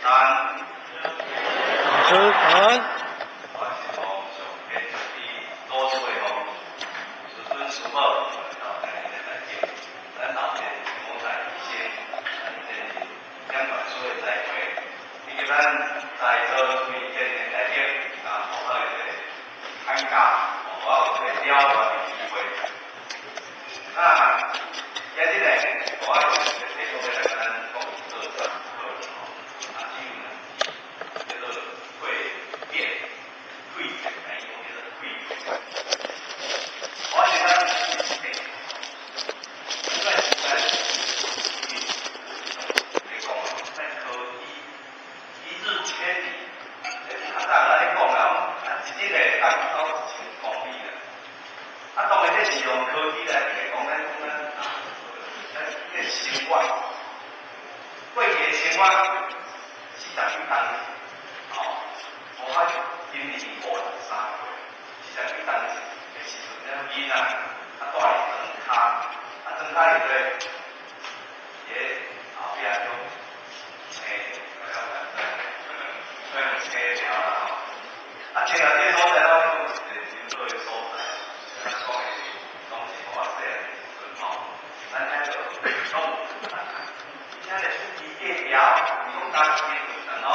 安。老師早安。我是奉上帝慈悲主師父、師尊師母到台來敬，咱老師摩在醫生，咱真是兩本書的再會，以及咱在座諸位見面來頂，啊，好好的參加，我有一個了斷的機會。那今日呢，我有一個題目要來跟咱講做上課，啊，只有兩字，叫做蛻變，蛻變，來講叫做蛻變。我是咱這個時代來講，在科技一日千里，較早咱咧講啦，啊，一日會當走1000公里啦。啊，當然這是用科技來來講，咱講咱啊，咱這個生活，過去的生活40幾冬，吼，無法今年53歲，40幾冬的時陣，咱囡仔啊，蹛佇莊跤，啊，莊跤裡底，伊後壁就青，所以青了啦吼，啊，青了這個所在，我講是一個真好的所在。咱講的是，當時我細漢的時陣吼，咱遐就攏有，而且咧厝邊隔壁，攏搭一間人哦，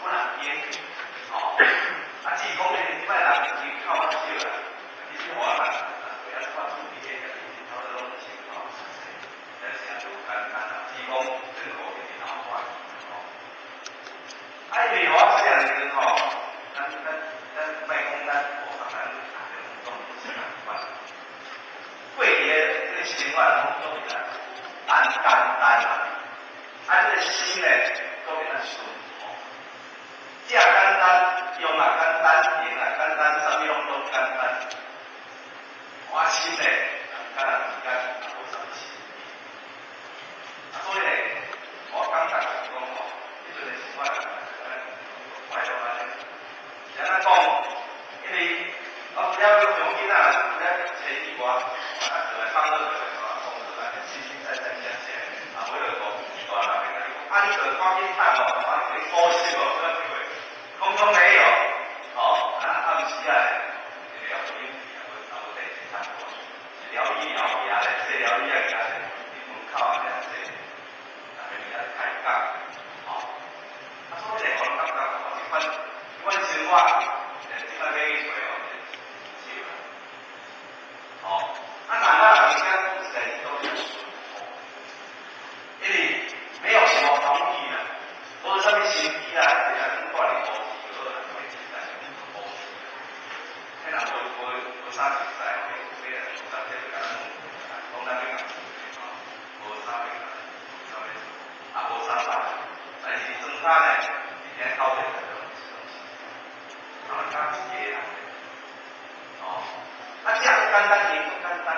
本人間，吼，啊，只是講咧，這擺人人口較少啦，其實我嘛，會曉看厝邊隔壁，差不多攏清吼，但是也就簡單啦，只是講人口一直老化，吼，啊，因為我細漢時陣吼，咱莫講咱無共咱攏是仝款，過去的這個生活攏總是咱簡單啦，啊，這個心呢，閣變較順，吼，食簡單，用也簡單，行也簡單，啥物攏總簡單。我心呢，敢若時間也無啥物心機。啊，所以呢，我感覺是講吼，彼陣的生活快樂安呢。是按怎講？因為我了了像囡仔，了揣意外，啊，就來放樂就來講出來，實實在在正正，啊，尾就講大人會共你講，啊，你就趕緊趁哦，啊，你補習哦，通通沒有，哦，啊，暗時啊，一條手機也無也無電視看過，一條椅後徛咧，細條椅仔徛咧，佇門口仔遐坐，逐个佇遐開講，哦，啊，所以咧，我感覺吼，這款生活，這擺欲去揣哦，少啦，哦，啊，人啊人之間實在是都比較順，因為沒有什麼防禦啦，無啥物心機啦，這個蹛佇都市就好啦，啥物簡單都市。彼人無啥熟似，欲來無啥這個共咱問，講咱欲共吼，無啥欲共，無啥欲做，啊無啥法，但是莊跤呢，一天到底在攏是攏是，人較一家人，哦，啊，這簡單，也不簡單，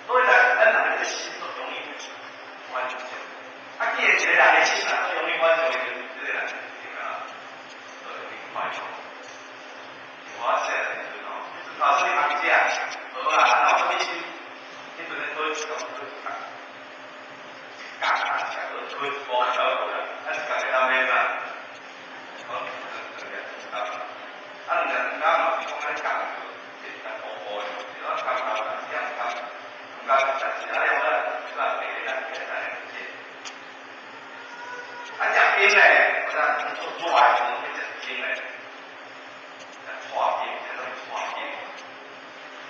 所以呢，咱人這個心都容易滿足。啊，既然一個人的心啊，都容易滿足的，這個人點啊，都容易快樂。我細漢時陣吼，彼陣頭啥物通食，無啊，咱有啥物心，彼陣咧倒一工倒一工，一工啊食過吞無走過來，啊一工會當買啥？講兩兩啊，兩工嘛是講按呢工是較糊糊的，是講工頭但是也毋甘，毋甘，但是按呢好啦，咱爸咱爸咱來食。啊，食冰咧，我咱做熱的時陣欲食冰咧，食刨冰，叫做刨冰。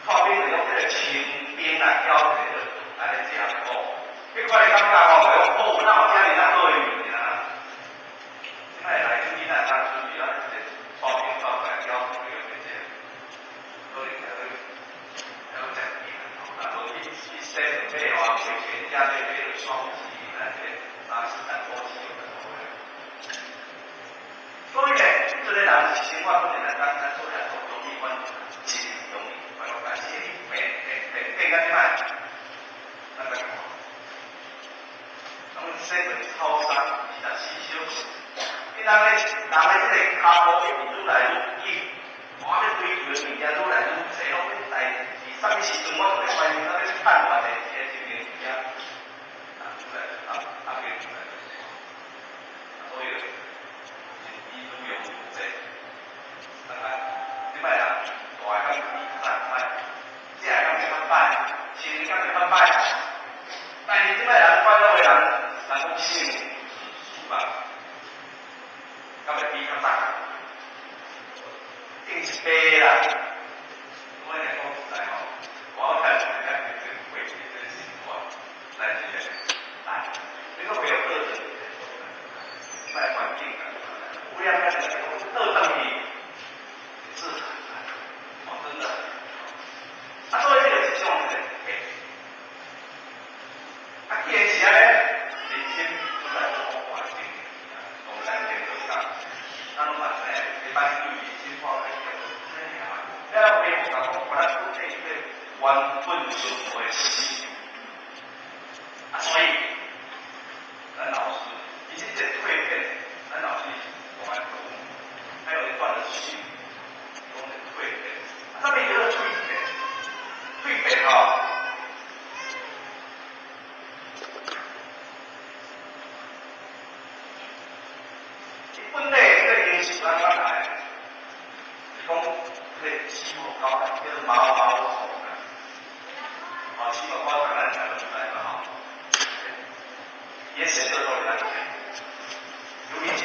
刨冰是用這個清冰來攪一個，按呢食哦。彼款的感覺吼，講哦，哪有遮爾仔好的物件？這擺來阮囡仔當準備啊，這個刨冰刨出來攪一個欲食，可能還閣食冰吼。啊，無去去洗買話，買全家買買雙喜，那這個33多期有的。所以呢，這個人生活本來簡單，做來都容易滿足，真容易快樂。但是你變變變變到這擺，咱來看，咱洗飯超商24小時，你人咧人咧這個跤步一直愈來愈緊，我欲追求的物件愈來愈濟，攏欲代誌，啥物時陣我就會發現，咱欲趁偌濟錢這邊遐，啊，出來啊啊變出來，所以人講性自私嘛，敢會比較早？定一倍啦。我來講實在吼，我看人家這個會這個習慣，但是咧，來，你講袂有個人，賣環境啊，有兩個人講倒轉去，是很難，哦，真的。啊，所以這個是種的變。啊，既然是按呢，人生都在這種環境，從咱電腦上，咱攏嘛知影，一般對人生看來講，了爸母講，我咱本底這個原本順回心。啊，所以咱老師其實這個蛻變，咱老師講來講，還有一段的心，講的蛻變。啊，啥物叫做蛻變？蛻變吼，伊本底這個形式咱捌來，是講這個雞毛膏叫做毛毛蟲啊。哦，雞毛膏當然咱攏知嘛吼。伊的色素都會咱聽，尤其是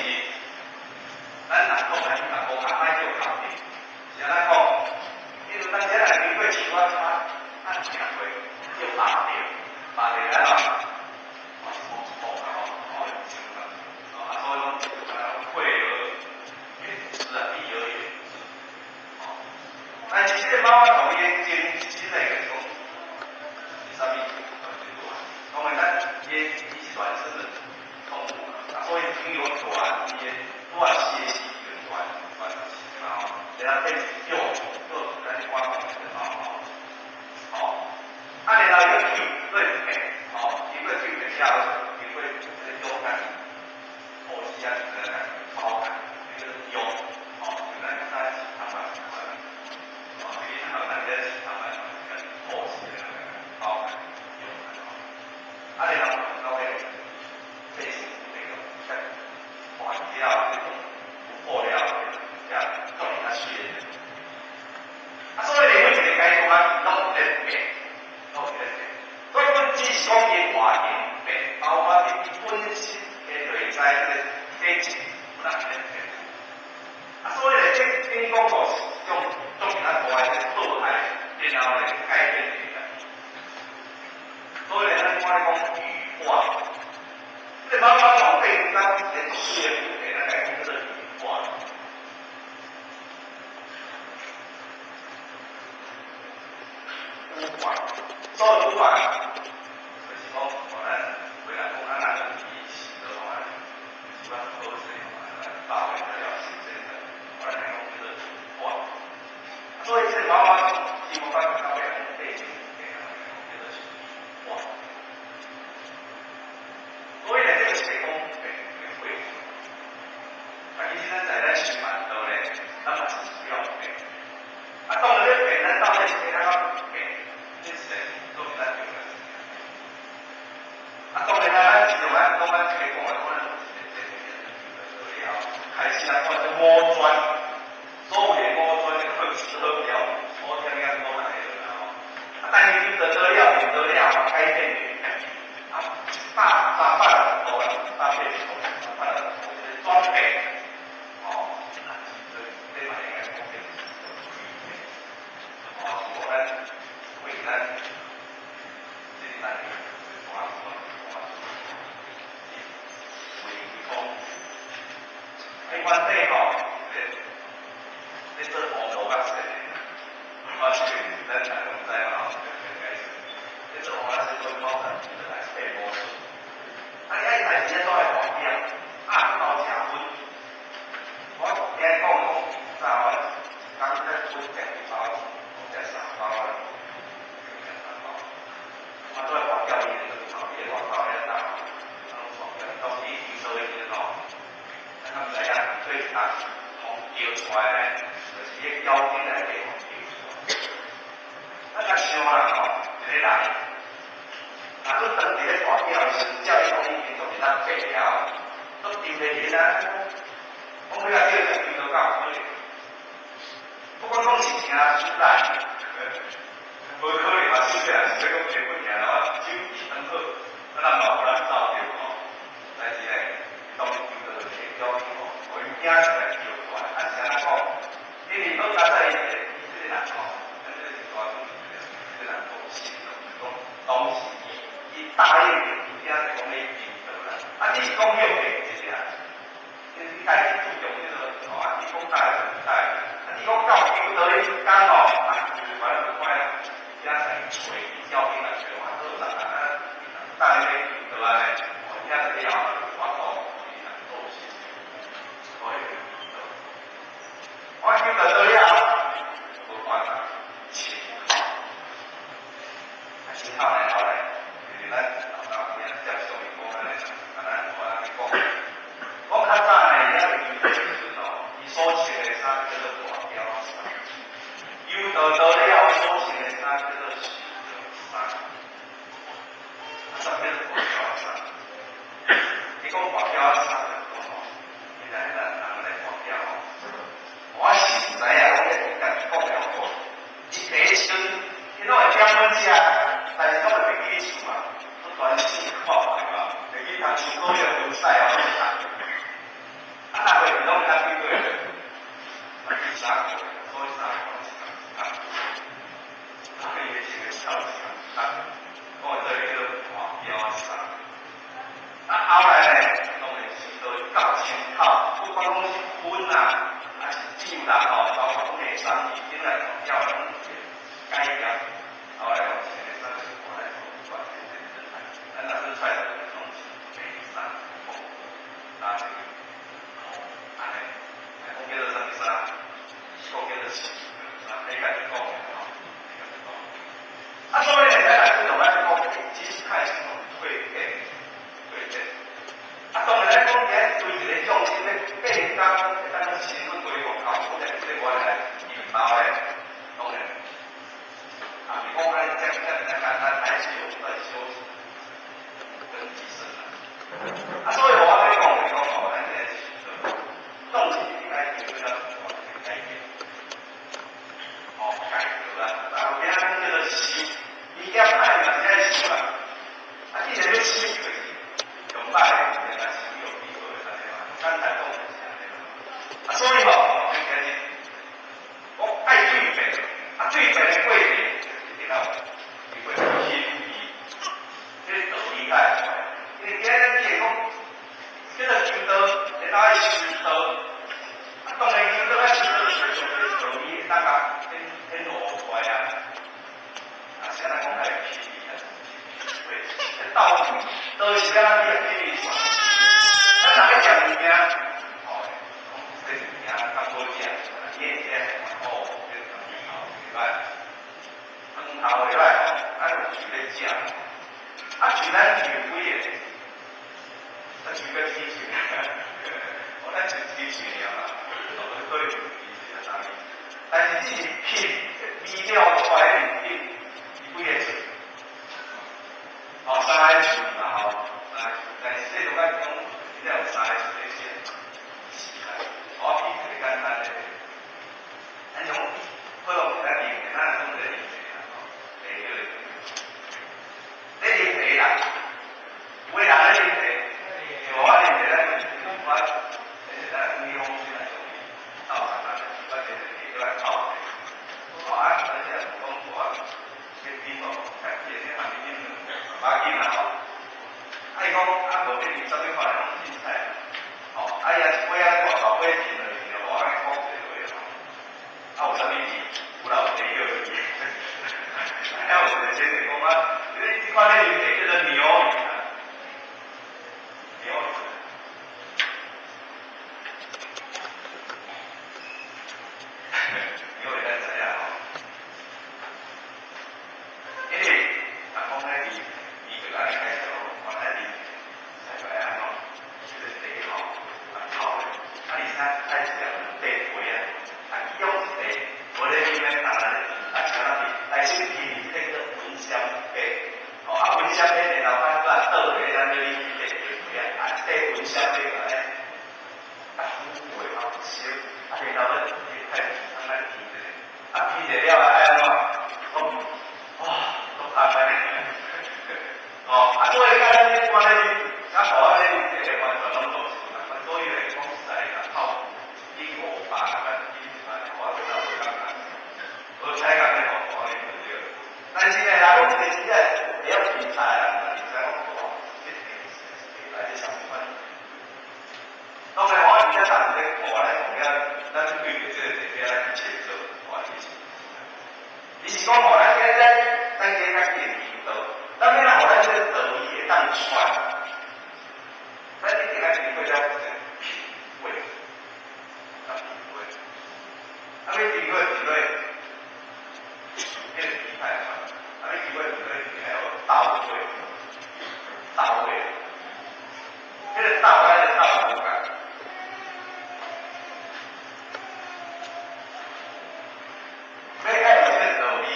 咱若講來，若講啊，莫叫空的，是按怎講？因為咱這來經過樹仔卡，咱行過叫白條，白條安怎？哦，是毛毛啊吼，哦，是啊，啊，所以講退而遠之啊，避而遠之。哦，但是這個毛毛蟲伊的精真的講是啥物？當然，咱伊伊是卵生的動物嘛，啊，所以經由卵，伊的卵歇息一個卵卵期嘛吼，然後變成幼蟲，幼蟲咱就看講的毛毛蟲，吼，啊，然後又蛻變，吼，經過蛻變了後，經過這個蛹感、吐絲啊，這個包感，這個蛹，吼，就咱咱是他們，哦，你看咱這是他們跟吐絲的包感、蛹感，啊，然後到尾變成那個在壞了，這種破了，這做較水的。啊，所以每一個階段啊，攏有咧變，攏有咧變。所以阮只是講伊外形變，包括伊本身的內在這個體質，有哪咧變。啊，所以咧，這頂講吼是種種較大的倒來，然後咧改變起來。所以咧，咱看咧講羽化，這個毛毛蟲變當一個足水的問題，咱來講叫做羽化。羽化，所謂羽化，就是講，咱為來講，咱若講伊是的話，是阮好勢吼，咱百歲了新鮮的，咱來講叫做羽化。所以這個毛毛蟲，基本上到尾變成叫做是羽化。所以咧，這個是講變變會。啊，其實咱在咱心蠻多咧，咱嘛是需要變。啊，當然咧變，咱到底是變啊變，這是都是咱重要。啊，當然啦，咱是用咱講咱這個講的，可能是這了，開始啊，看這五專，所有的五專的課吃喝嫖，我聽聽講來的啦吼。啊，但是得得了，得了，改變啊，100、300多萬，300多，300多，轉變，哦，這嘛應該講變，哦，是講咱為咱這咱大大為講，啊，伊原底吼，咧做黃路較濟，我是咱大家攏知嘛吼，咧做黃路較濟，做貓仔來變魔術。啊，你愛代志咧都愛黃表，啊，老食薰。我聽講講，早我剛才薰食幾包，我食三包啊，食三包。我都愛黃表伊個頭，伊個外口遐大，啊，攏黃表，當時伊做的時陣吼，咱敢知影，對啊，紅叫出來咧，就是迄個妖精來底紅叫出來。咱較想啦吼，一個人，若閣當佇咧大表的時陣，照伊講已經都是咱白了，都丟咧去啊。講欲仔叫食丟都敢有可能？不管講是聽出來，無可能嘛，小可是欲講白不聽，我手機很好，啊，咱嘛予咱走著吼。啊，你是講休息一下，你家己注重這個哦，啊，你講大就大，啊，你講到求道的時間哦，啊，反正就看遐才揣小品來揣，我好啦，啊，等你咧求道安尼，哦，遐就了後我講做事，所以我求道了後，無辦法，清口，啊，清口來後來，就是咱老早邊接受伊講安尼，啊，咱我安尼講，講較早呢，遐個求道時陣哦，伊所穿的衫叫做大貂衫，求道到了後所穿的衫叫做修道衫，啊，啥物叫做大貂衫？你講大貂衫就講吼，現在咱人咧大貂吼，我是毋知影，我咧家己講了講，伊第一時陣，伊攏會點粉食，但是攏會袂記厝嘛，都短信看覓嘛，袂記讀書高用文采哦，啊，若會攏較幾個月，啊，第3個月，所以3個月是工，啊，伊會穿個小衫，啊，講這個叫做大貂衫。啊，後來呢，當然是到到清口，不管講是粉啊，還是酒啦吼，包括內衫已經來要攏改變。後來用穿的衫是我來做管的咱若是出來攏是白衫紅，加一個紅，按呢，講叫做啥物衫？講叫做是衫，你家己講的吼，你家己講。啊，所以呢，咱來這種咱講，其實開始攏蛻變，蛻變。啊，當然咱講今對一個眾生咧，變工，會當身份恢復到，講在這個原來面貌咧，當然，啊，是講按呢這樣這樣簡單，還是有在修行跟提升啊。啊，所以我咧講是講吼，咱這個是眾生應該叫做改變，哦，改革啦。啊，有影講叫做修，伊業歹嘛是愛修啊。啊，既然欲修，就是用歹的物件來修用比好的，按呢嘛，簡單講就是按呢嘛。啊，所以吼，就今日講愛蛻變，啊，蛻變的過程一定要經過心意，這個道理才會出來。因為今日咱既然講叫做求道，會當愛修道，啊，當然求道愛修道，就是用這個道理會當共顯顯露出來啊。啊，啥人講愛品味啊？對，這道道是敢若你品味出來。咱若欲食物件，吼，講這物件較好食，你會這哦，這個頭袂歹，湯頭袂歹吼，啊有樹咧食，啊樹咱樹幾個？咱樹甲起樹，哦，咱樹起樹爾嘛，哦，可能有起樹啊啥物，但是這是品，味料出來的品，伊幾個樹？哦，三個樹嘛吼，三個樹，但是這種咱講，真正有三個樹咧食，是啦。我比一個簡單的，咱像可能咱啉茶，咱攏咧啉茶啦，吼，茶叫咧，咧啉茶啦，有的人咧啉茶，像我啉茶，咱我，咱女方先來用倒茶啦，我這個茶來泡茶。哦啊，而且講我去啉哦，較記得下面啉兩把緊啦吼。啊，伊講啊，無你啉啥物款攏凊彩，吼，啊伊也一杯仔大大杯斟落去，我按呢講一個吼。啊有啥物味？有啦，有茶叫味。啊有一個先生講啊，你你看咧啉茶叫做牛啊，牛。牛會咱知影吼，因為人講咧，伊伊就按呢開始我來啉，才來按怎？這個茶吼，啊泡的，啊而且愛一粒茶皮啊，啊去用一個，無咧啉咧，逐人咧啊像咱伫來先品這個叫做蚊香茶，吼啊蚊香茶然後咱閣倒咧，咱咧啉這個茶皮啊，啊這個蚊香茶個咧，啊苦味吼燒，啊然後咧開始慢慢品者，啊品者了後愛按怎？講哇，都香安呢，哦啊所以甲咱咧看咧啉，甲台灣咧啉這個完全攏做是共款，所以咧講實在啦，泡一500咱飲一擺，我覺得無共款，無采共咧吼，我啉就對。但是呢，人講這個真正會曉凊彩啦，而且講哦，這個是來這這相款。當然，我而家當時咧，我咧同遐，咱對著這個地表來去切做，我其實，伊是講吼，咱今日咱今日見道，當然啦，咱這個道理會當傳，咱一定愛經過了品味，啊品味，啊欲經過品味，變成批判嘛，啊欲經過品味，還有到位，到位，這個到位的到無共。欲愛有這個道理，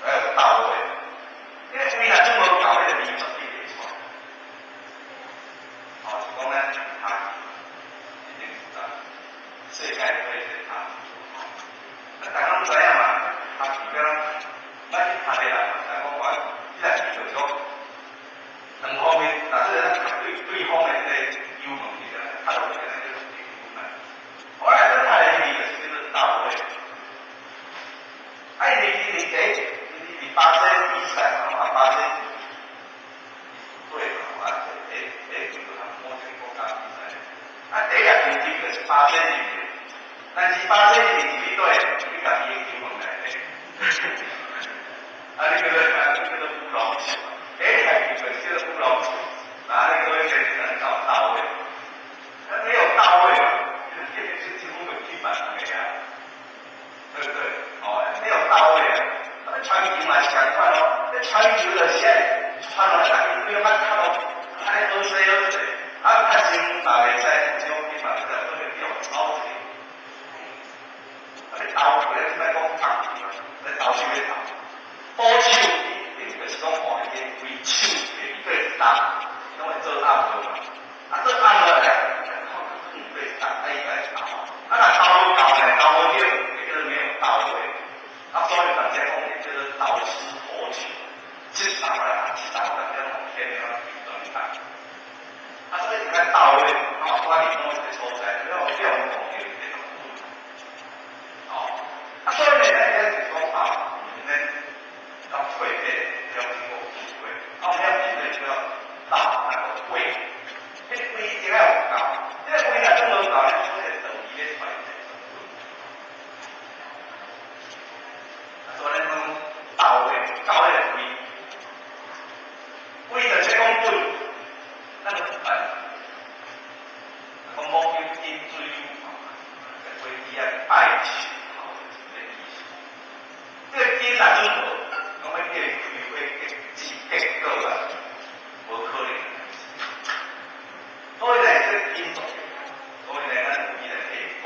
愛有到位。這個位若總無夠，彼個理絕對袂出來。哦，是講咱讀一定是世界對這個讀。啊，大家攏知影嘛，讀書咱咱去讀的人，咱講話，你若去就說兩方面，若這個咱對對方的這個油門是啥，讀落去咱就會困難。我來這讀的字就是叫做到位。啊，伊伫伫第伫巴西比賽嘛，啊巴西對嘛，啊第第一場就通某一個國家比賽，啊第一場就是巴西入去，但是巴西入去對，你家己的球門內底，啊你叫做啥？叫做烏龍球，第一場就是叫做烏龍球，啊你各位變成到到位，啊沒有到位嘛，這這幾乎會踢板的啊，對不對？哦，沒有到位啊。傳球嘛是仝款哦，這傳球就先傳落來，逐家對較較落，按呢好勢好勢，啊較先嘛袂使，這種起碼這個會叫抄一下。啊，你投球咧，莫講投球啊，你投手咧投，保手一定就是講吼，伊個規手會對打，攏會做暗號嘛。啊，做暗號來，嗯對打，啊伊來投，啊若投無夠呢，投無對，就叫做沒有到位。啊，所以大家講的叫做導師投球，這投來，這投來，這種天啊，轉打。啊，所以你看到位，啊，我佇某一個所在，了了講的這種。哦，啊，所以呢，咱咱是講啊，咱要蛻變，要經過品味，啊，我們要品味就要到那個位，這個位一定要有夠，這個位若總無夠，你出來道理咧傳的。所以咱講到位，到那個位，位就是講本，咱個本，講某叫金水嘛，過去啊拜樹，這個意思。這個金若總無，講欲叫伊開花結結結果啊，無可能。所以呢，這個金重要，所以呢，咱有伊來可以講，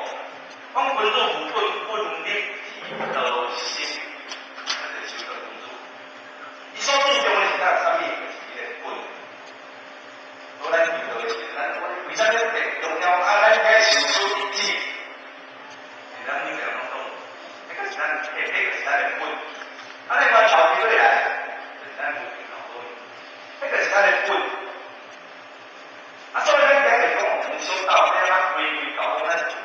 講君子務本，本立其道心。伊所注重的是啥？啥物？就是伊的本。所以咱遇到的時陣，咱為啥物特強調啊？咱該受出一致，是咱每個人攏懂。彼個是咱彼個是咱的本。啊，咱源頭佇佗來，就是咱無邊頭路。彼個是咱的本。啊，所以咱今日講，我們修道，要咱歸歸到講，咱是啥物？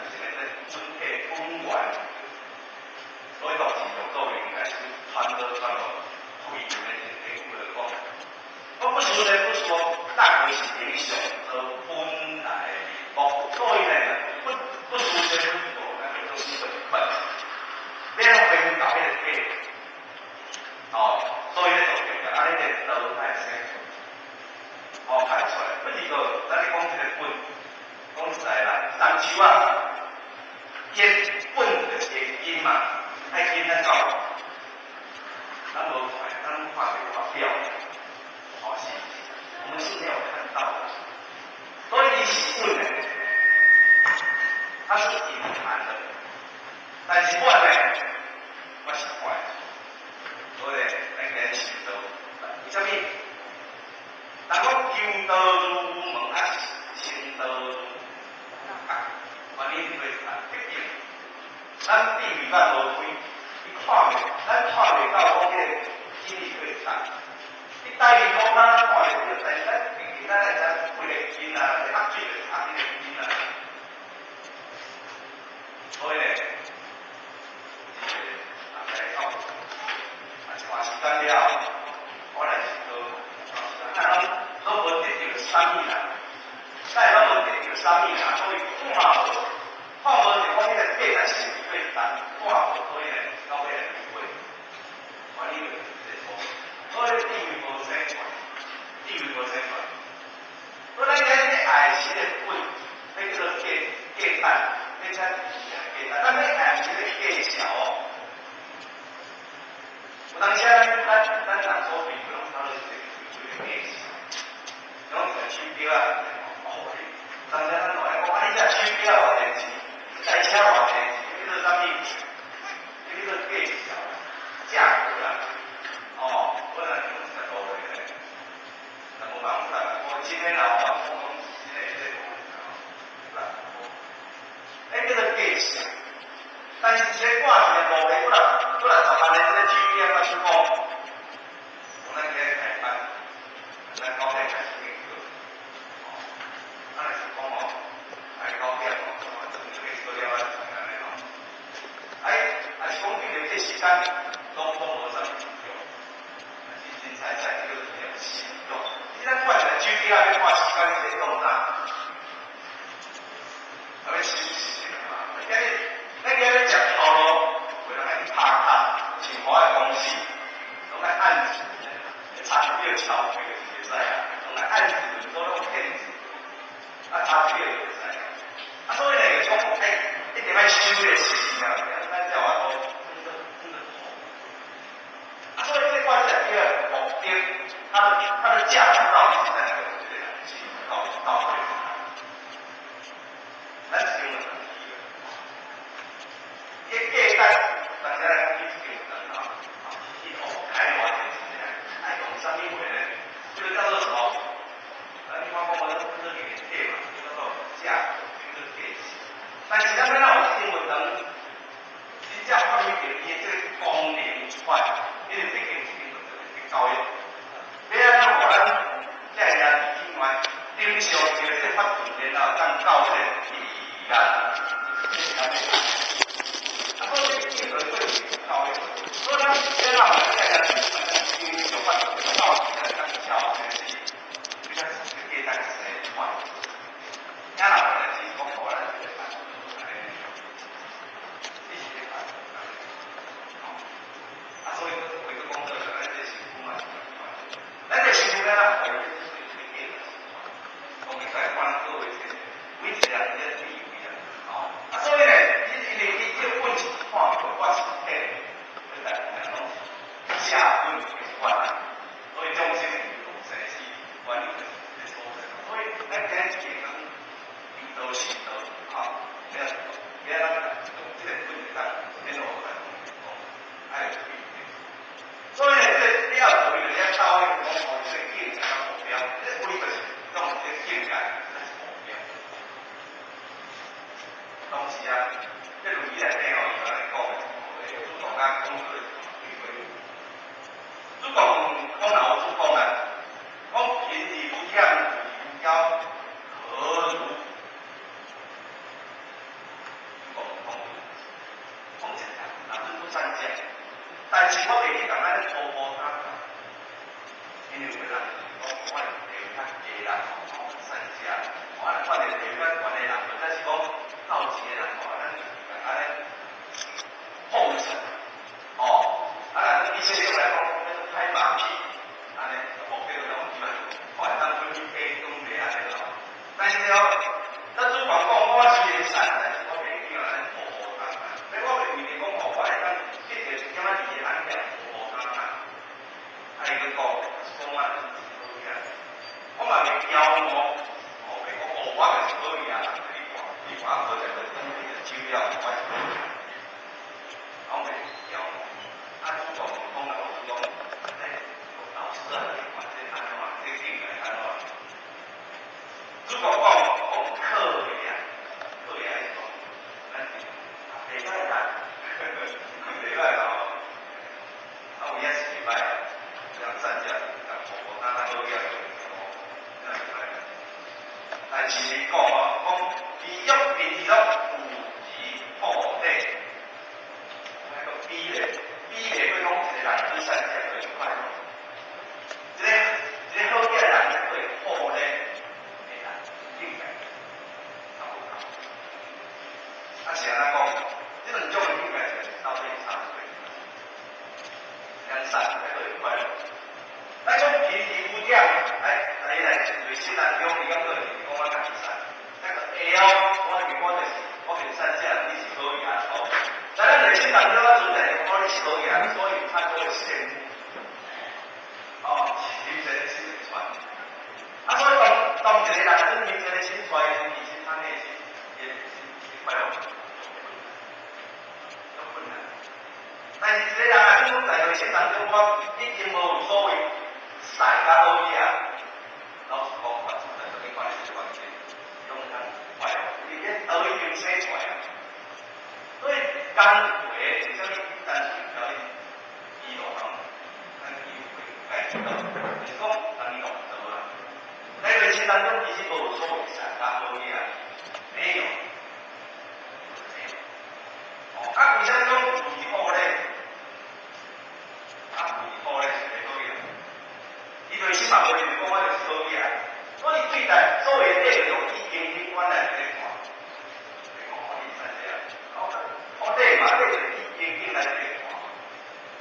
本體本源。所以講是用做應該是傳播傳播。非常的這個講，我不是說不說，那個是影響的本來面目，所以呢，不不說這不做，那個就是本，變回到彼個體，哦，所以咧就叫按呢個道愛生出，哦，看出來，不是個，咱咧講這個本，講實在啦，樟樹啊，根本就是根嘛，愛根咱到。咱無看，咱看袂外表，哦是，我們是沒有看到的，所以伊是本的，它是隱含的，但是我呢，我是看的，所以咱今日修道，為啥物？人講求道如門，還是成道如啊？原因對啊，畢竟咱地位咱無開。你看袂，咱看袂到講彼個真理對啥？你台語講咱看袂到，但是咱畢竟咱來知幾個根啊，壓水就壓彼個根啊。所以呢，這個大家講，啊，一段時間了後，哦，我來是講，啊，攏無得著啥物啦，但係攏無得著啥物啦，所以看無，看無就講彼個價值是對單，看無所以呢，到尾來離婚，我呢個就是錯，所以地位無相關，地位無相關。所以咱今日愛是個本，彼叫做價值，彼才是價值，咱欲愛是個價值哦。有當時咱人所比，攏差不多是這個價值，攏是手錶啊，哦，當時咱來講，啊，你這手錶偌濟錢？這台車偌濟錢？叫做啥物？這叫做價值，價格啊。哦，我若用這個來，那無辦法，我今天老闆講這個，哎，叫做價值。但是這個掛一個五百幾若幾若十萬的這個手錶，我想講，咱今日開班，咱9點開始上課，哦，啊，若是講哦，愛9點哦，就可以做了啊，按呢吼。哎，啊是講變成這時間，攏無啥物重要，真真實實叫做行動。你咱掛一個手錶，欲看時間是咧創啥？啊，欲休息嘛？今日咱今日食頭路，有人愛拍卡，像我的公司，攏愛按時，查一表抄這個是袂使啊，攏愛按時，都攏電子，啊查一表就會使。啊，所以呢，就講，哎，一定愛守這個時間啊，咱才有法度轉轉啊，所以這個掛這個目的，它的價值到底是在哪個？這個到底是哪？咱是用問題。這價值，大家來講，這個啊，一哦，開偌濟錢，愛用啥物話呢？這個叫做什麼？咱你看講我這個年價嘛，叫做價格，叫做價值。但是咱欲哪有英文能真正發揮著伊的這個功能出來，因為畢竟是英文的教育。欲按怎予咱遮爾弟兄們頂上這個法庭，然後當到這個地啊，啊，所以這個對教育，所以咱欲哪予遮爾弟兄們頂上法庭到這個當教這個是，這個是價值是出來。啊，若無咧，是講予咱這個你是咧啊，所以回個講到咱這辛苦嘛是咱這辛苦咱回講會使關各位這每一個人的地位啊，哦，啊，所以呢，因為伊這本是看我身體，大部分攏是加分的關，所以眾生的生死原因就是這個所在。所以咱今日一個人道是道，吼，欲欲咱這個本會當變落來講，愛有對。所以呢，這個了道理就是到位講哦，這個境界目標，這個位就是講這個境界才是目標。當時啊，這論語內底吼，伊來講，主公啊講出來對話。主公講老主公啊，講貧而不僾，富而不驕，何如？主公講，講一下，啊，主善食，但是我袂去共咱粗粗打打，因為有個人講我是地位較低啦，吼，善食，我若看著地位較懸的人，或者是講較有錢的人，吼，咱就是共按呢奉承，哦，啊，若以前來講，叫做拍馬屁，按呢，目的就講伊嘛，看會當分去爬講袂按呢咯。但是哦，咱主管講我雖然善，但是我袂去按呢粗粗打打，所以我袂為著講吼，我會當得著一點仔利益，按呢粗粗打打。啊，伊閣講，講我是好囝，我嘛袂驕傲，哦，袂講哦，我就是好囝，你看，你看我好在個等你個手了，我是好囝，我袂驕傲。啊，主管講老師講，哎，老師啊，你看這按怎，這境界按怎？主公講講可以啊，可以啊，伊講，咱是袂歹啦，袂歹啦吼，啊有影是袂歹，像善食，但婆婆打打好囝，哦，這樣袂歹。但是伊講哦，講伊欲貧而樂，富而好禮，那個比例，比例會講一個人去善食就快樂。一个人真明一个心出來，其實他內心也是快樂，有困難。但是一個人啊，講在內心當中，我已經無所謂善佮好囝。老實講，我實在做你關係關係，攏通快樂，因為道已經寫出來啊。所以講話是啥物？單純叫你娛樂人，咱機會解決到，就是講當你弄做啊。在內心當中，其實無所謂善佮好囝，沒有，沒有。哦，啊，為啥物講為好咧？啊，為好咧是個好囝？伊內心嘛無認為講我就是好囝，所以對待所謂的禮，攏已經習慣來來看，來看看你知影？哦，哦，禮嘛，禮就是已經來來看，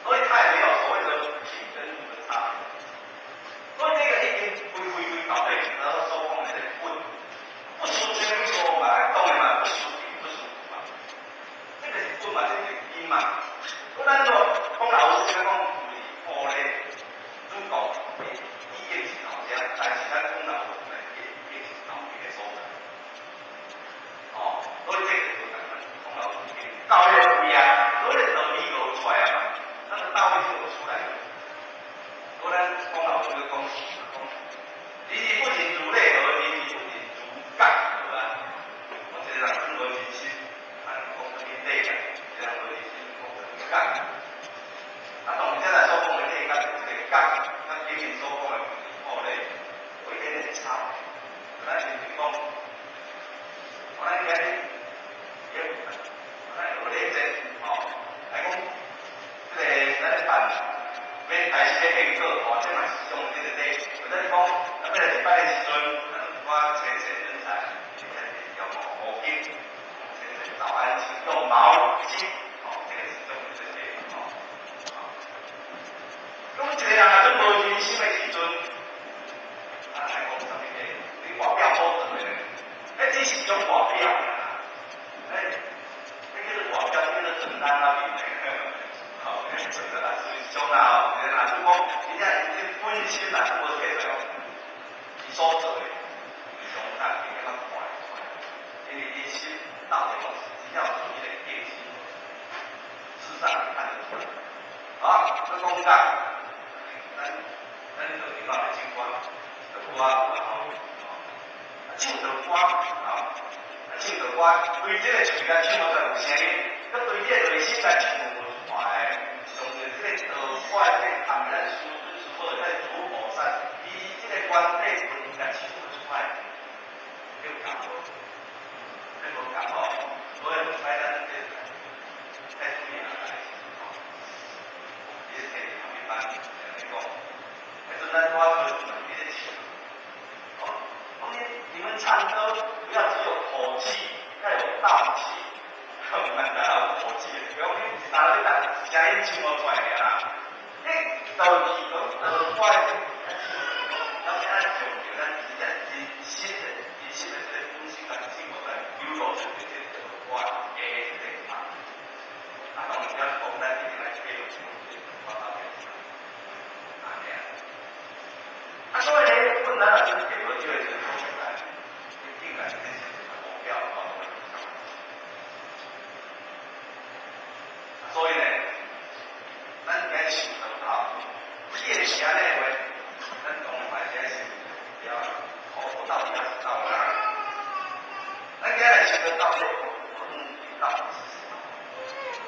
所以他也沒有所謂的品跟物的差別。所以這個已經歸歸歸到底，然後所講的這個本，不輸這個說嘛，當然嘛，不輸貧不輸富嘛，這個是本嘛，這個是因嘛。我咱說講老實講，為好咧，主講已經是老這，但是咱講老實來，已經是老一個所在。哦，所以這個就講講老實已經到迄個位啊，所以道理就出來啊嘛，那個道理就出來了。所以咱講老實講，講，你是不僅如禮何，你是不僅如覺何啊？我一個人真無真心，咱講啥物禮啊？一個人無真心講啥物覺？啊，當然這來所講的禮，佮這個覺，咱前面所講的好咧，有一點點差別。咱是講，我咱今日也，咱有禮節，吼，來講，這個咱辦欲開始欲敬過，吼，這嘛是一種這個禮。或者是講，咱欲來禮拜的時陣，咱有一寡淺顯人才，用毛巾，淺顯早安，請用毛巾，吼，這個是一種這個禮，吼。講一個人若真無真心的時陣，咱來講啥物禮？你外表好做的，彼只是一種外表啦。哎，彼叫做外表，叫做簡單啊面的。好，真的啦，是上啦吼，一個若是講，真正是本身若是無計較，伊所做的，上當會感覺看會出來，因為伊心到底講是只要注意的敬心，事實上看得出來。啊，這講講，咱就另外來唱歌，就歌有啊吼，唱著歌啊，唱著歌，對這個喙來唱無就有聲音，佮對這個內心來唱無出來，上個這個道觀這個含咱師尊師母在主菩薩，伊這個觀體本來唱無出來，有共無？這無共吼，所以毋使咱這太注意啊，吼，伊是提旁邊班來講，彼陣咱我做伊咧唱，哦，講你們唱歌不要只有口氣，要有道氣，毋通干焦有口氣，不要你一當咧當聲音唱無出來爾啦。你道氣講道怪，要按上着咱真正真實的、真實的這個本性來唱無來，流露出這個道歌的這個啊。啊，當然要講咱一定來記錄這個歌到底是安呢。啊，所以咧，本來若真記無少的時陣，講出來，一定來這是目標哦。所以呢，咱應該想得到，你會是按呢話，咱當然嘛是愛想目標，哦，我到底要到哪裡？咱今日想得到底，我目的到底是什麼？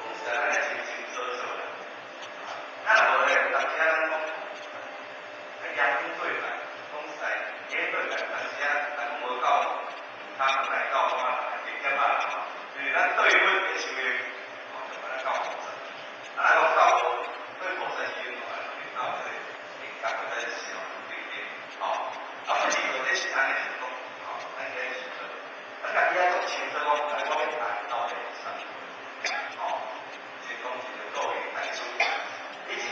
講實在，咱來清清楚楚啦。咱若無咧，有當時咱講，啊，嚴對待，講實在，嚴對待，有當時啊，人講無夠，他們來到我會點啊？因為咱對阮的想法，哦，就把咱教菩薩。啊，若講教對菩薩是用來到這個靈感在想，對不對？吼，啊，不是說這是按呢是講，吼，咱應該是說，咱家己愛做清楚講，來我欲達到底是啥物？吼，是講一個作為大師，伊是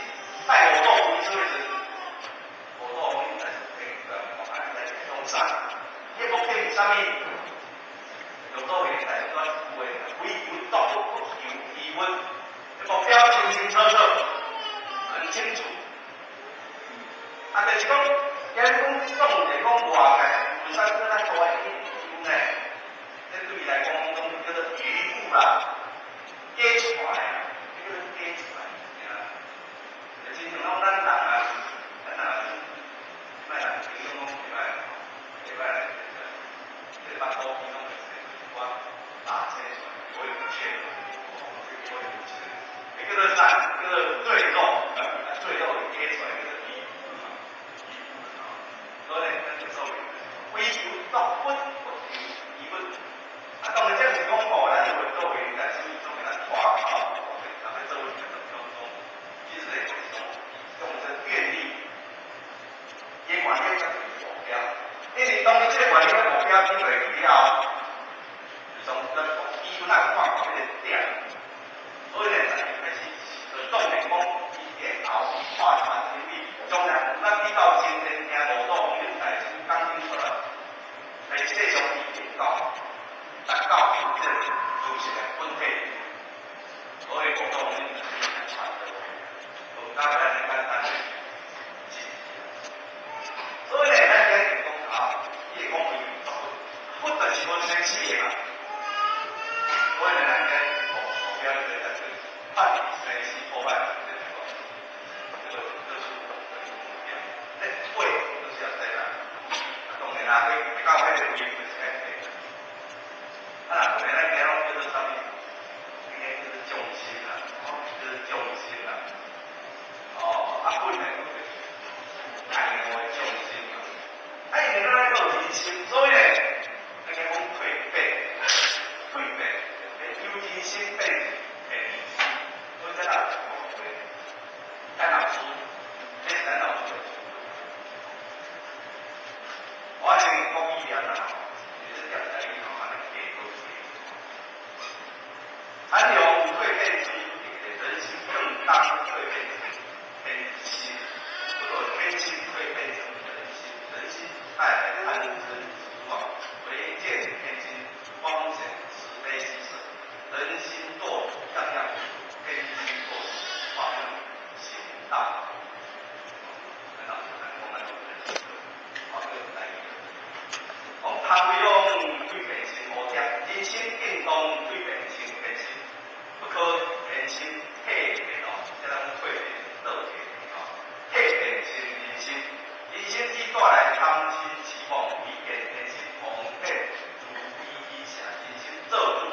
帶我做為師的時陣，我做為師是這個，我來用啥？伊目的是啥物？用作為大師說有的，唯唯獨不求其問，目標清清楚楚，很清楚。啊，就是講，今日講講者講外界，为啥叫咱大的宇宙呢？這對伊來講，攏叫做魚物啦，假出來啊，這叫做假出來，啊，就親像講咱人啊，咱人莫人形容講袂歹，袂歹來，這個腹肚皮攏會生一寡大青出來，無用切，無用切，這叫做啥？叫做贅肉，贅肉會假出來叫做魚物，所以呢，咱就所謂唯求獨佛不求異物。啊，當然這毋是講吼，咱有做為，但是總給咱拖吼，咱來做為當中，其實咧就是講眾生願力，伊願力才是目標。因為當你這個願力目標定落去了後，就從咱講，伊有哪看到這個點，所以呢，才開始就當然講，伊然後化傳天理，將來咱去到真正聽五祖弘忍大師講經出來，在世上伊見到。達到這個如實的本體，所以五祖弘忍大師傳的，無簡單的簡單的。所以呢，咱今日講啊，伊會講為佛，佛就是無生死的嘛。所以呢，咱今日目標就是在這斷生死破敗，這個就是我們的目標。這位就是要在那，當然啦，去到彼個位就是愛對。啊，若咱今日攏叫做啥物？應該叫做眾生啦，哦，叫做眾生啦。哦，啊，本來就是大悟的眾生嘛。啊，因為咱愛有人心，所以呢，咱講蛻變，蛻變，由人心變天心，所以咱也有講過，咱老師，這是咱老師的。我先講語言啦，其實講台語吼，按呢加多些。含有蛻變之人心，更當蛻變成天心，不過天心蛻變成人心，人心愛來貪嗔痴妄，唯見天心方顯慈悲喜捨，人心做主樣樣，天心做主方行道。難道是咱講咱人心？好，這個台語。講貪欲蛻變成無點，人心應當蛻變成天心，不可天心退變哦，這咱蛻變倒退哦，退變成人心，人心只帶來貪嗔痴妄，唯見天心方顯慈悲喜捨，人心做主，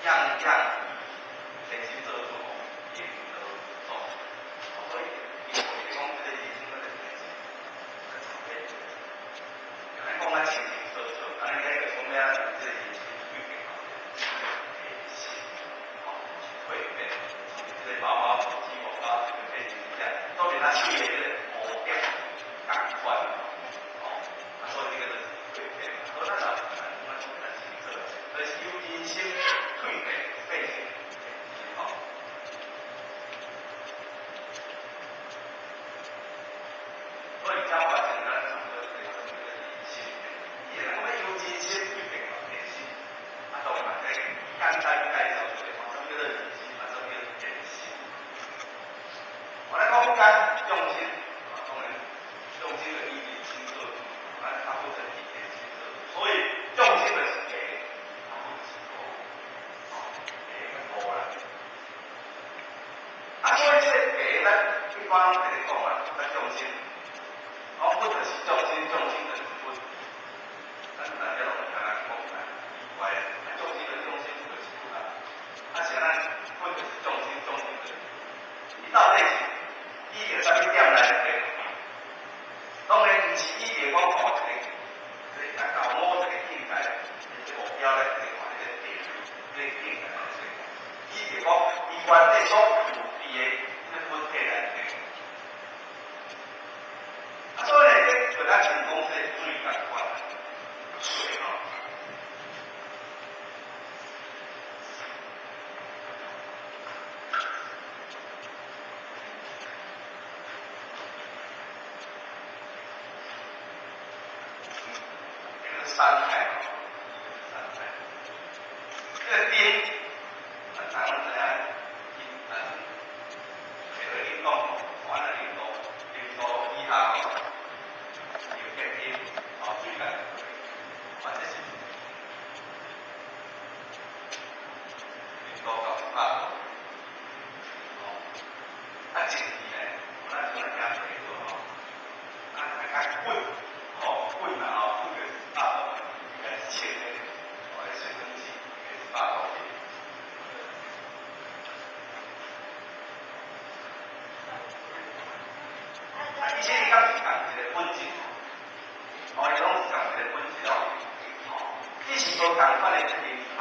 樣樣天心做主，應得做。所以，伊講這個人心，這個天心，這差別。咱講較清清楚楚，按呢個從咩啊？這個人心蛻變到天心，哦，蛻變，這個毛毛雞毛毛這個變成這樣，都連他嘴的這個污點仝款，哦，啊，所以這個就是蛻變。所以咱就咱講較清楚，就是由人心蛻變變成天心，哦。所以才發現咱差不多這個人心，伊會講要由人心蛻變到天心，啊，當然這簡單介紹出來，啥物叫做人心，啊，啥物叫做天心。我來講講眾生，啊，當然眾生就以人心做主，咱阿佛就以天心做主，所以眾生就是假，阿佛就是無，哦，假佮無啦。啊，所以這個假，咱一般攏會咧講啊，咱眾生，講佛就是眾生，眾生就是佛。咱大家攏會感覺講來奇怪，啊，眾生就是眾生，佛就是佛啊。啊，是按怎佛就是眾生，眾生就是佛。伊到底是依著啥物點來定？當然毋是依著講哦，一個達到某一個境界，一個目標來定看這個定，這個境界來定。依著講，伊原底所具備的這個本體來定。啊，所以呢，這就較像講這個水仝款，水吼。這個山海，山海，這個冰，咱台灣知影，咱下落恁講，我若恁讀，恁讀以後，有結冰，哦，實伊敢是仝一個本質，哦，伊攏是仝一個本質哦，哦，只是無仝款的形態，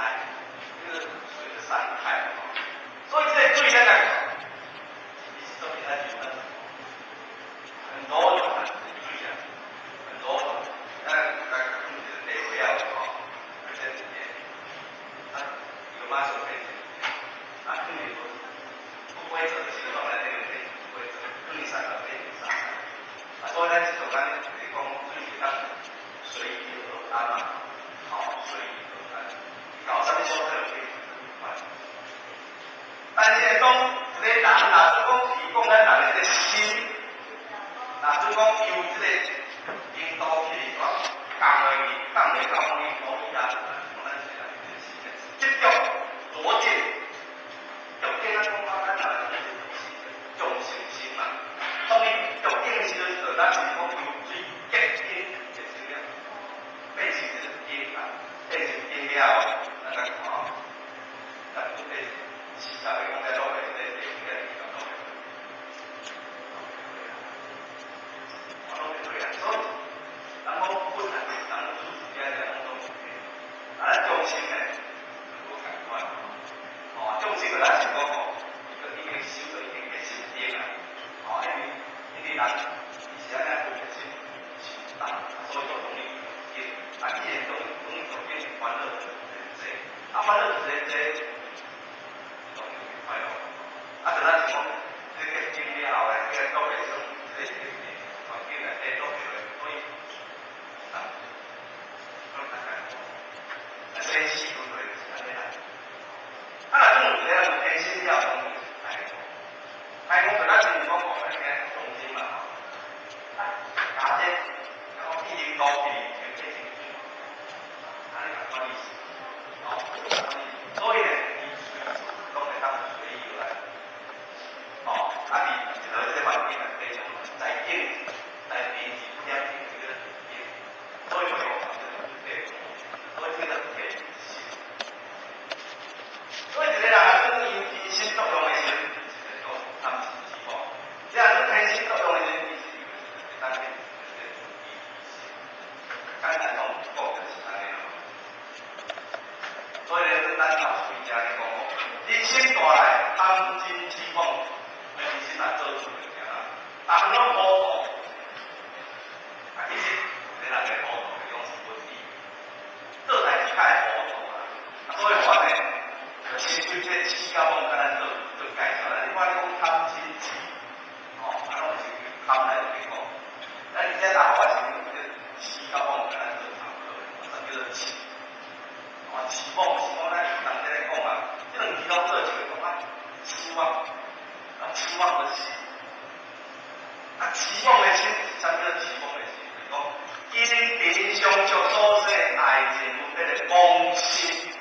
這個水的三態，所以這個水咱來看，其實都比咱簡單，很多種水啊，很多種，咱來看一個地位啊，吼，這一個，啊，伊個馬上變成，啊，肯定不規則的形狀來這個變不規則，放三個變成三個，啊，所以咱是做咱就是講水會當隨遇而安嘛，好，隨遇而安，到啥物所在就變成這款。但是當一個人若是講提供咱人的這個心，若是講由這個印度去講，降落去，降落到講印度以下，講咱是人的心的執著濁見，濁見咱講講咱人的這個眾生心嘛。當你濁見的時陣，就咱是講由水結晶結成了，變成一個晶啊，變成晶了後，咱來看，咱變時間來講，在落來這個應該是較落來。我攏會對啊，所以人講本來人主自然攏總有的，啊，眾生呢，無仝款，哦，眾生就咱是講吼，伊個已經修到已經結成定啊，哦，因為人伊是按呢分別心心大，所以就容易見，啊，既然容易就變煩惱就是濟，啊，煩惱就是濟，容易快樂，啊，就咱是講，這個結晶了後咧，這個都會生這個環境內底都會，所以啊，攏大概講，啊，生死輪迴就是按呢來。啊，若種有一個人有天心了，當然是開悟。開悟就咱就是講講咱聽誦經嘛，吼。啊，加這，然後一零多去就變成水，按呢仝款意思，哦，所以呢，伊隨攏會當隨意而來。哦，啊，佇一個這個環境內底，在境在地點這個境，所以說這個所以這個天心。所以一個人若講伊天心作用的時陣，是講貪嗔癡妄。這樣天心作用的時陣，其實就是會當變成這個意心。簡單講講就是按呢咯。所以咧，咱老師遮咧講吼，人生大來貪嗔癡妄，人生若做主就行啦，逐項攏糊塗。啊，其實這人的糊塗攏是本意，做代誌較會糊塗啦。啊，所以我呢，就先對這癡佮妄共咱做做介紹。咱一般咧講貪嗔癡，吼，啊，攏是貪來咧講。咱而且大我是用這個癡佮妄共咱做差不多，啥叫做癡？哦，癡妄是講咱人在咧講啊，這兩字攏做一個講啊，癡妄，啊，癡妄的心。啊，癡妄的心，啥叫做癡妄的心？就是講因貧相觸所生愛憎分別的妄心。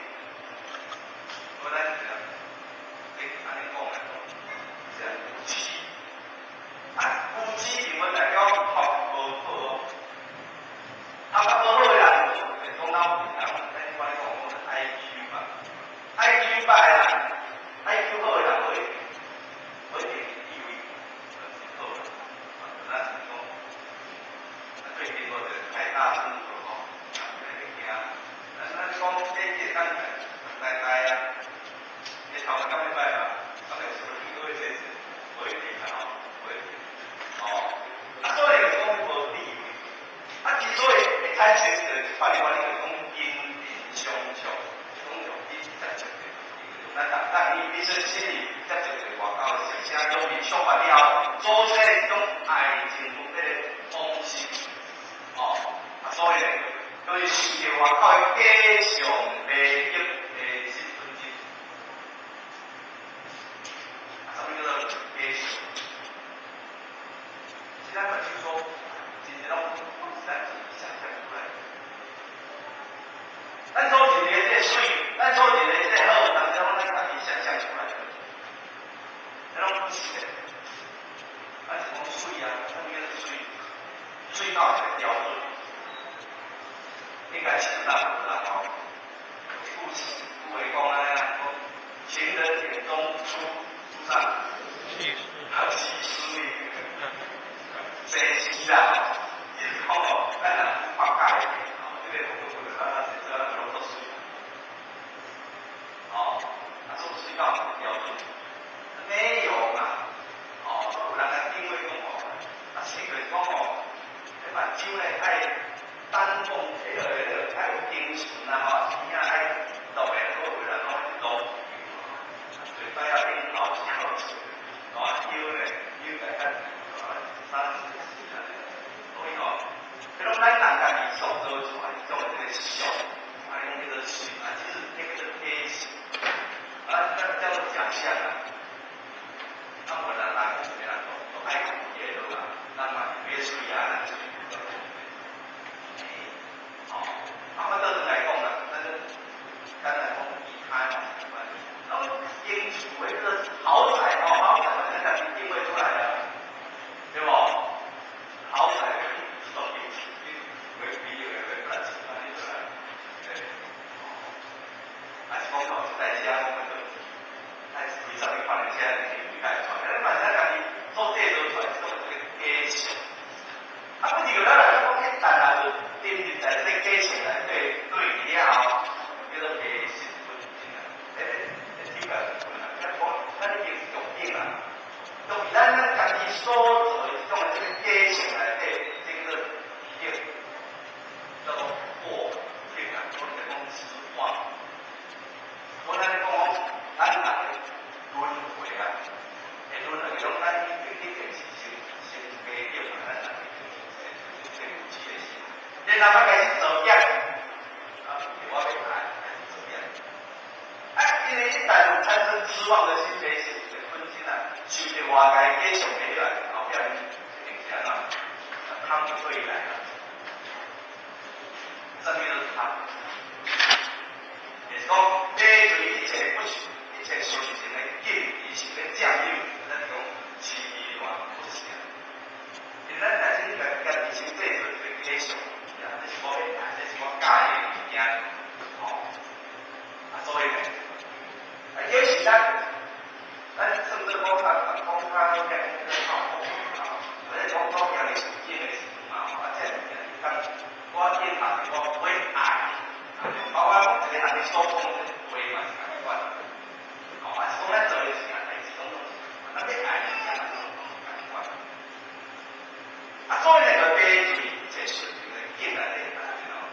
所以咱是這樣，按呢講來講，是無癡。啊，無癡並無代表讀無好哦。啊，讀無好的人，講到人，咱一般咧講講 IQ 嘛，IQ 歹的人，IQ 好的人無一定，無一定地位就是好啦。啊，咱是講，啊，最近無一個開大聲吼，啊，來咧驚。咱講這個當呆呆啊，你頭先講欲歹嘛？講的是無會這無一定啦吼，無一定。哦，啊，所以講無地位，啊，之所以會產生這款的原因，就是講因貧相觸，講用你接觸的，咱咱你必須心裡接觸的外口的聲容易觸發了後，所生一種愛憎分別的妄心，哦，啊，所以呢，就是受著外口的假象迷惑的心本質。啊，啥物叫做假象？其實咱就說，真濟攏是咱自己想象出來的。咱所認為這個水，咱所認為這個好，但是攏咱家己想象出來的，那攏不是的。咱是講水啊，啥物叫做水？水到一個標準，應該是咱有啦吼。有一句句話講按呢啊，講情人眼中出出啥？啊，西施。生是啦，意思講哦，咱人發界哦，這個服務咱咱是咱攏做水，哦，啊做水到標準，沒有嘛，哦，有人來定位講哦，啊，是就是講哦，這目睭咧愛單峰，彼個愛有精神啊，吼，耳仔愛特別好，有人講是路，嘴巴要變好好，哦，腰咧腰來較三四四啊，所以吼，這攏咱人家己創造出來一種這個相，啊，用這個水啊，其實那個是假象，啊，那叫做假象啊。啊，無人人講啥物人都愛講伊個啦，咱嘛是買水啊，咱水。哦，啊，我倒轉來講啦，咱就簡單講其他嘛，那麼英厝的這個豪宅哦，豪宅嘛，咱家己定位出來的，對無？豪宅，所以會比有個會賺錢嘛，你出來，對。啊，是講哦，在家我們就愛為啥物看見現在你開出來？咱嘛是咱家己做製造出來，這種這個假象。啊，不是咱來講，一旦啊，就沉入在這個假象內底對了後，叫做迷失本性啊！欸，這個咱講，咱已經是重點啊，就是咱家己所做的這種這個假象內底，這個體驗叫做惑境啊，或者講執妄。我咱講，咱人的輪迴啊，會輪迴攏咱一定是先平等啊，咱人先有始的時。然後開始造業，啊，我欲愛開始造業。啊，因為一旦有產生執妄的心，迷失的本身啊，受著外界假象迷來，後壁一定是按怎？貪就對來啦。啥物叫做貪？就是講，對一切不是一切事情的境，伊是咧佔有，咱講痴亂不是啊。因為咱內心家己先製造一個假象，啊，這是我欲愛，這是我佮意的物件，吼。啊，所以呢，啊，有時咱算做講較講較講較好，或者講講今日事件的時陣嘛，吼，啊，這物件是講我應答是我欲愛，包括講一個人你所講的話嘛是仝款，吼，啊，是講咱做的事啊，代誌攏總是仝款，咱欲愛的物件嘛攏總是仝款。啊，所以呢，就迷對一切事情的境內底，啊，然後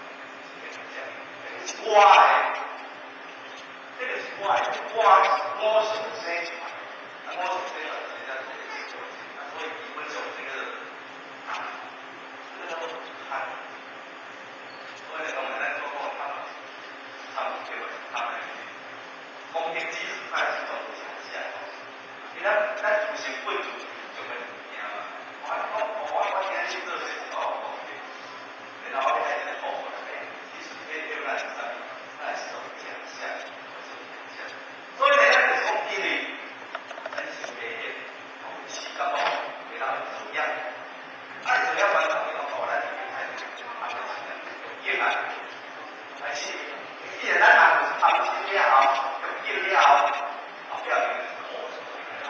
是我的，這個是我的，我所生出來，啊，我所生出來是這個結果，啊，所以基本上這個貪，這個叫做貪。所以呢，當然咱所講的貪，貪對吧？貪的公平其實它是一種假象，因為咱自性本就種的物件嘛。我講我今日做這個公平，然後我開始後悔，其實這對咱是啥物？那是一種假象，是種假象。所以呢，咱就是講，因為咱是迷的，哦，時間哦，會當造業，啊，造業完後，你講哦，咱就開始貪的時間，業啊，還是既然咱人有貪心了後，欲了後，後壁就是苦了，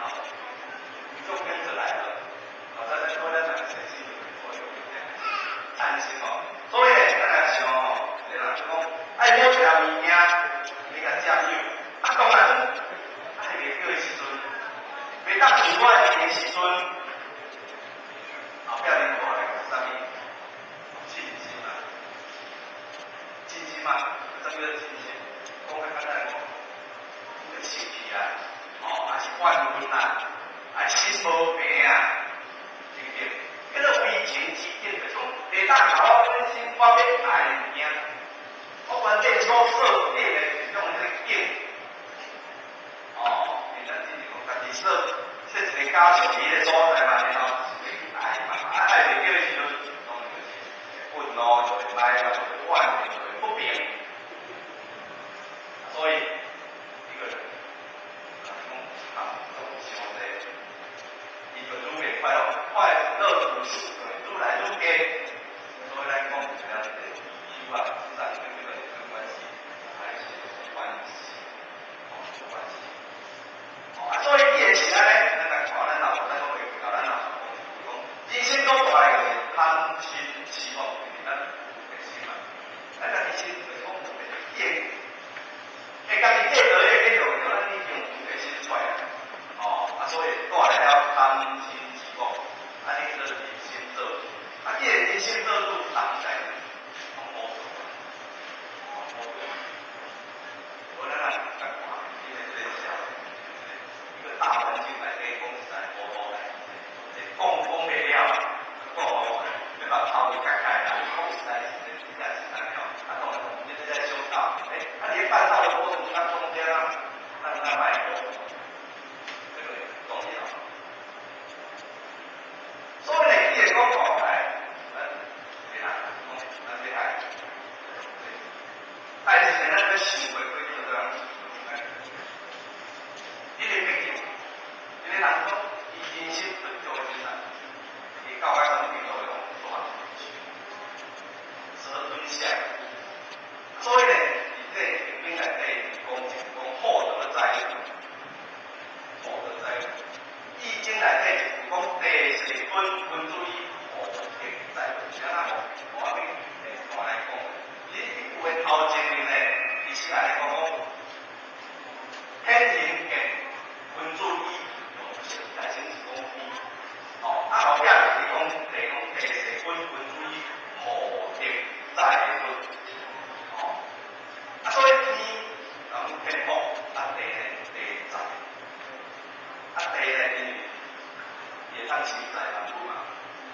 就跟着來了。啊，咱說咱人生心就會有貪心哦。所以咱來想哦，你若講愛買一項物件，你共佔有，啊，當然愛袂著的時陣，袂當自我的時陣，後壁另外來啥物？凊心嘛，凊心嘛，啥物叫凊心？講較簡單講，會生氣啊，哦，還是怨恨啊，還是心無平啊，對不對？叫做非情之境，就是講袂當共我本身我欲愛的物件，我原底所設定的這種這個境，哦，你咱之前講家己設設一個假想佇彼個所在嘛，然後欲愛嘛，啊愛袂著的時陣，當然就是會憤怒，就會歹嘛，就會怨恨，就會不平。所以一個人，啊，講貪攏傷濟，伊就愈會快樂，快樂指數就會愈來愈低。所以咱講這樣一個修啊，實際上跟這個有關係，還是有關係，哦，有關係。哦，啊，所以伊會是按呢，咱來看咱老，咱講會回到咱老講，貪嗔癡妄，就是咱有的心嘛。咱家己心就是講有的見，欸，家己得到的結論，就咱已經有菩提心出來。哦，啊，所以帶來了貪嗔癡妄，啊，呢個人心造主。啊，既然人心造主，人在攏無做，攏無做。無咱來看，因為這個社會，一個大環境內底講實在無好來，講講袂了，講沒辦法頭就割開啦。講實在是真正是按呢。啊，當然我們現在在修道，欸，啊，你辦道的過程當中間啊，咱莫講，這個重要。所以呢，伊會講吼，來，咱別啦，講咱欲愛，愛是咱欲想過過去這樣，你個畢竟，一個人講，伊人生得做的時陣，伊到尾攏變做講大蛇吞象。所以呢，佇這經典內底講一講厚德載物，厚德載物。易經內底就講地勢坤，坤主以厚德載物，是按怎無？我欲來講，你這句的頭前面呢，其實來講講，天行健，君子以用性，但先是講天。哦，啊後壁就是講地講地勢坤，君子以厚德載物。哦，啊所以天講天福，啊地呢地載，啊地呢因為會當生財萬物嘛，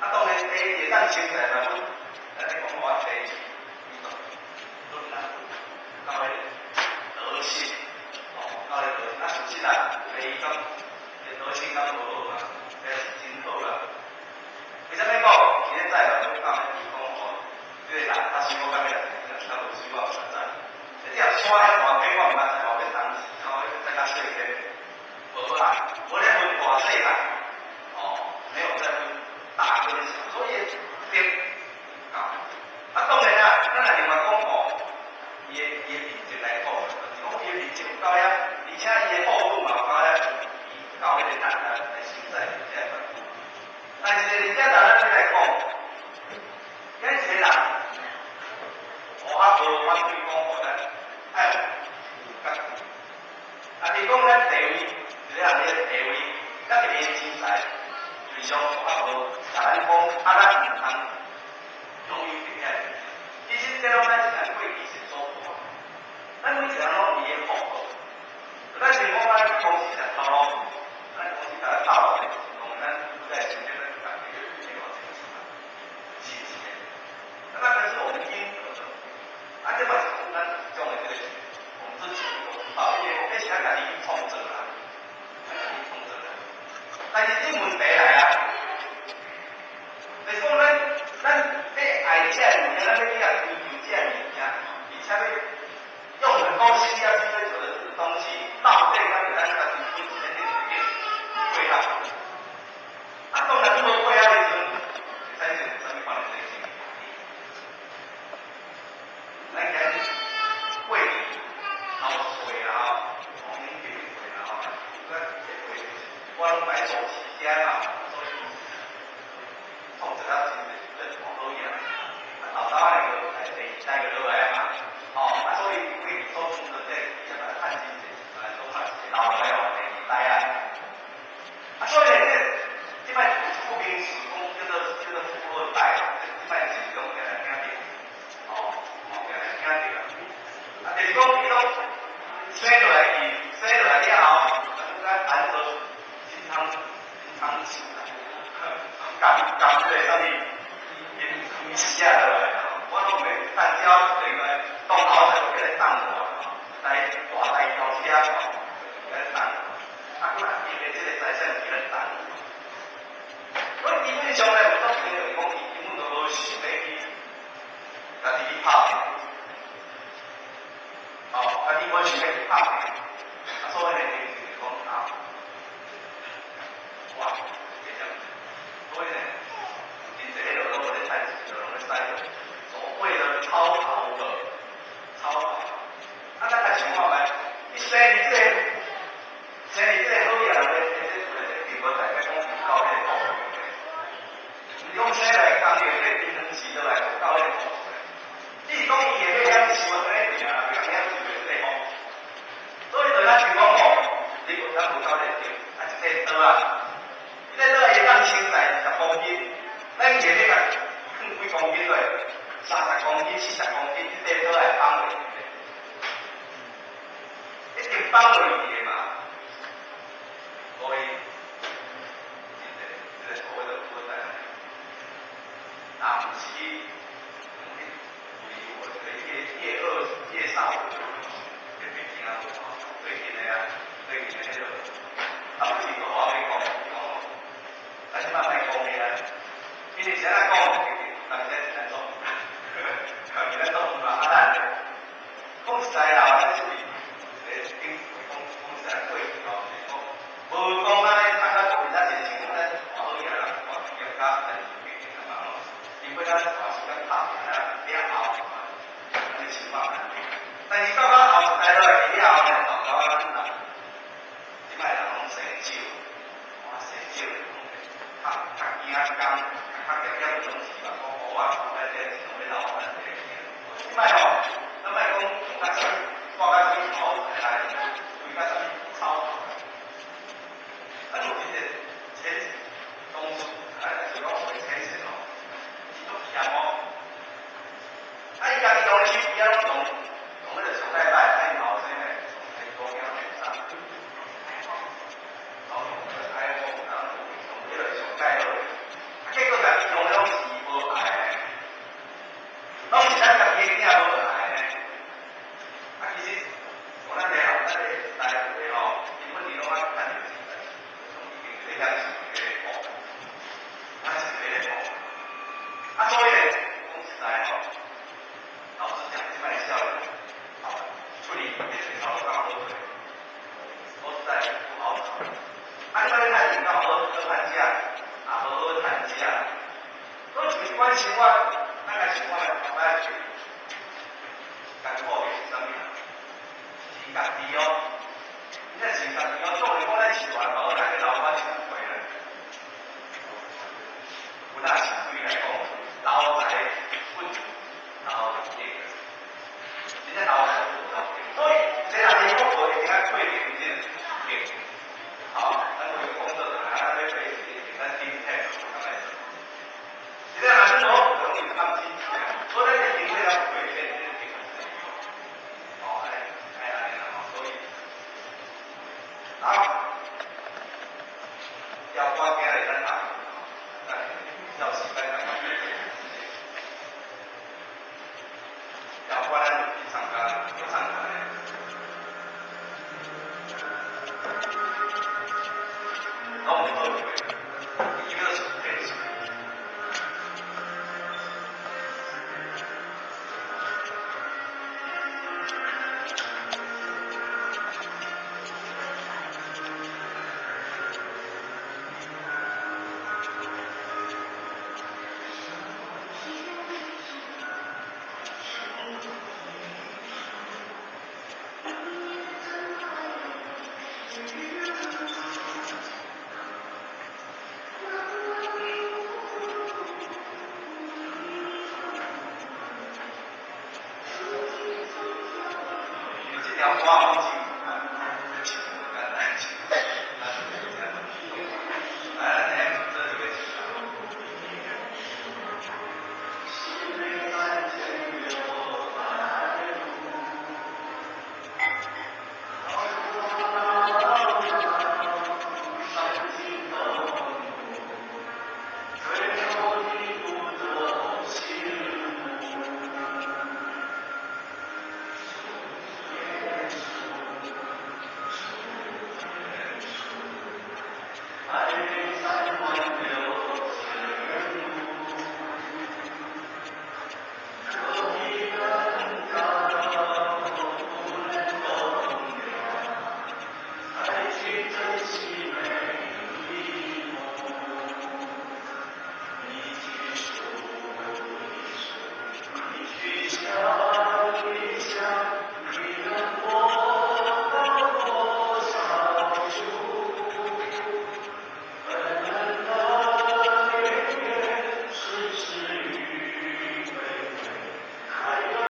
啊當然地會當生財萬物，咱咧講我地是伊就論咱到彼個德性，哦，到彼個德性，啊事實啊，地伊講德性敢無好嘛，這是真好啦。為啥物講？其實載萬物講咧，伊講吼，這個人他想講到尾，較無水我毋知。這條山遐大溪我毋捌，我欲當時，然後再較細個，無啦，無咧分大細啦，哦，沒有再分大跟小，所以德啊，啊當然啦，咱若另外講吼，伊的面積來講，就是講伊的面積有夠遐，而且伊的厚度嘛有夠遐，伊夠彼個能力來承載這個萬物。但是你這咱來講，咱一個人，我啊無反對講吼，咱愛有覺悟。啊，比如講咱地位，一個人的地位，咱個錢財，就是上啊無，共咱講啊，咱毋通擁有這個。其實這攏咱是咱過去是所做，咱每一個人攏佇咧福報。咱像講咱公司食頭路，咱公司共咱鬥落來，講咱在想這個家己這個錢嘛，是毋是？那個是我們應得的，啊，這嘛是講咱種的這個，我們自己都知道，因為這是咱家己去創造啦，咱家己創造啦。但是這問題來啊，就是講咱欲愛這個物件，咱欲去共追求這個物件，而且欲用很多心力去追求的這個東西，到底咱是咱家己本身的這個過好。啊，當然你無過好的時陣，會產生啥物款的這個情形？咱今日過去頭歲啦吼，黃明幾歲啦吼，咱這過我攏愛做時間嘛，所以創造了真濟這好嘢。啊，豆豆那個來第二代個落來嘛，吼，啊，所以過去所創造這個，以前嘛趁真濟，來做較老來哦，第二代啊。啊，所以這這擺有名詞講叫做富二代，這擺是攏定來聽著，哦，定來聽著。啊，就是講伊攏生落來伊生落來了後，咱按做金湯金湯匙啦，含含這個啥物銀銀匙啊落來，我攏袂等了這個當頭就給來當我，來大台轎車哦，來當，啊，閣若因為這個財產給咱當。所以基本上咧，有當時就是講，伊根本就無想欲去家己去拍拼，哦，家己無想欲去拍拼，啊，所以呢，就是講啊，哇，這樣，所以呢，真濟彼落攏無咧趁錢，就攏咧使用所謂的超豪的超豪，咱一礼拜放幾公斤落，30公斤、40公斤，這塊土來放落去，一定放落去的嘛。所以，這個所謂的負擔，那毋是為我這個業業二介紹，特別聽最近的啊，最近的彼個，啊，不是我欲講，講，但是嘛莫講的啊，因為啥來講，但是咱做，咱做嘛，啊咱講實在啦，咱是頂講講實在過去吼，是講無講安呢，大家做咱是像講咱看好嘢啦，看業家咱是經營嘛吼，因為咱花時間拍拼啊，了後，按呢情況安呢。但是到到後一代落來了後呢，到到咱人，這擺人攏生少，哇生少較較驚工，較較減攏是嘛，講我咱這是攏欲老咱這個。這擺吼，咱莫講較啥物，掛較啥物好來，規較啥物草。咱有一個前公司，啊，就是講有個前線哦，伊足險哦。啊，伊家己用的手機啊，攏用用彼個上禮拜，啊，伊後生咧，上高興電啥，攏用 iPhone，然後用彼個上蓋好。啊，結果家己用的攏是無愛的，攏是咱家己的囝無愛的。啊，其實像咱這吼，咱這台灣吼，基本上攏愛趁著錢，已經咧遐是咧講，咱是咧講。啊，所以咧，講實在吼，老實講，這擺少年，出去變成頭路較好做，說實在不好找。啊，你擺咧趁錢夠好好趁食，也無好趁食。所以像這款生活，咱個生活來後擺是艱苦的是啥物啊？是家己哦，你若是家己哦，做咧講咱習慣無，咱個老闆是虧咧。有哪是對來講，留財不如留業，真正留財不如留業。所以，這若是講無一定愛退定這個業。好，咱為工作啊，咱欲學習，咱頂天來做。這個若是無容易貪心，所以咱一定要虧錢，這個哦，愛愛按呢啦，所以，好，要我今日咱讀，咱要時間來要我咱就去參加，去參加咧。攏毋好過，伊叫做騙術。這條歌攏是唱簡單唱，來，咱來做這個。是。